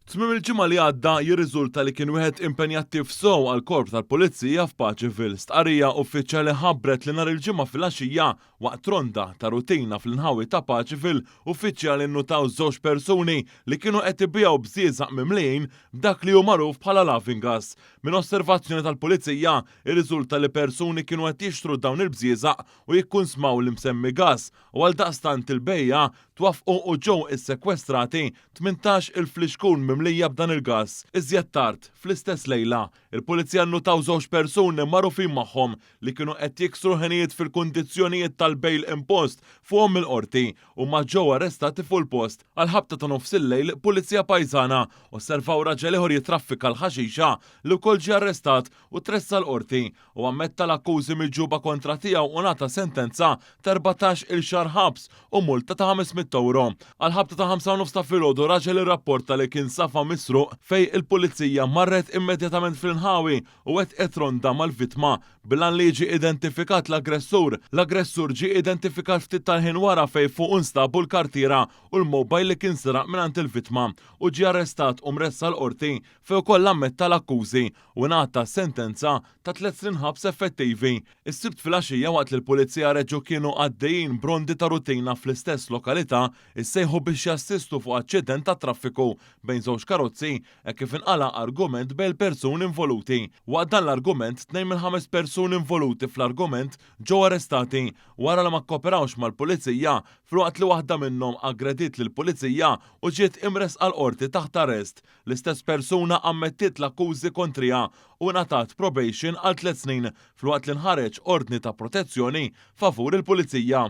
Tmiem il-ġimgħa li għadda jirriżulta li kien wieħed impenjattiv sew għall-Korp tal-Pulizija f'Paceville. Stqarrija uffiċjali ħabbret li nhar il-Ġimgħa filgħaxija waqt ronda ta' rutina fl-inħawi ta' Paceville, uffiċjali nnutaw żewġ persuni li kienu qed ibigħu bżieżaq mimlijin b'dak li hu magħruf bħala laughing gas. Minn osservazzjoni tal-Pulizija, irriżulta li persuni kienu qed jixtru dawn il-bżieżaq u jikkunsmaw l-imsemmi gas u għaldaqstant il-bejjiegħa twaffqu u ġew issekwestrati 18-il flixkun mimlija b'dan il-gass. Iżjed tard, fl-istess lejla, il-Pulizija nnutaw żewġ persuni magħrufin magħhom li kienu qed jiksru ħinijiet fil-kundizzjonijiet tal-bail impost fuqhom mill-Qorti. Huma ġew arrestati fuq il-post. Għall-ħabta ta' nofsillejl, Pulizija pajżana osservaw raġel ieħor jittraffika l-ħaxixa li wkoll ġie arrestat u tressaq l-Qorti. Hu ammetta l-akkużi miġjuba kontra tiegħu u ngħata sentenza ta' 14-il xahar ħabs u multa ta' 500 ewro. Għall-ħabta ta' ħamsa u nofs ta' filgħodu raġel irrapporta li kien safa misruq fejn il-Pulizija marret immedjatament fl-inħawi u wettqet ronda mal-vittma bil-għan li jiġi identifikat l-aggressur. L-aggressur ġie identifikat ftit tal-ħin wara fejn fuqu nstabu l-kartiera u l-mobile li kien seraq mingħand il-vittma u ġie arrestat u mressaq l-Qorti fejn ukoll ammetta l-akkużi u ngħata sentenza ta' tlett snin ħabs effettivi. Is-Sibt filgħaxija waqt li l-Pulizija reġgħu kienu għaddejjin b'rondi ta' rutina fl-istess lokalità issejħu biex jassistu fuq aċċident tat-traffiku bejn żewġ karozzi hekk kif inqala' argument bejn il-persuni involuti. Waqt dan l-argument tnejn mill-ħames persuni involuti fl-argument ġew arrestati wara li ma kkoperawx mal-Pulizija filwaqt li waħda minnhom aggrediet lill-Pulizija u ġiet imressqa l-Qorti taħt arrest. L-istess persuna ammettiet l-akkużi kontriha u ngħatat probation għal tlett snin filwaqt li nħareġ ordni ta' protezzjoni favur il-Pulizija.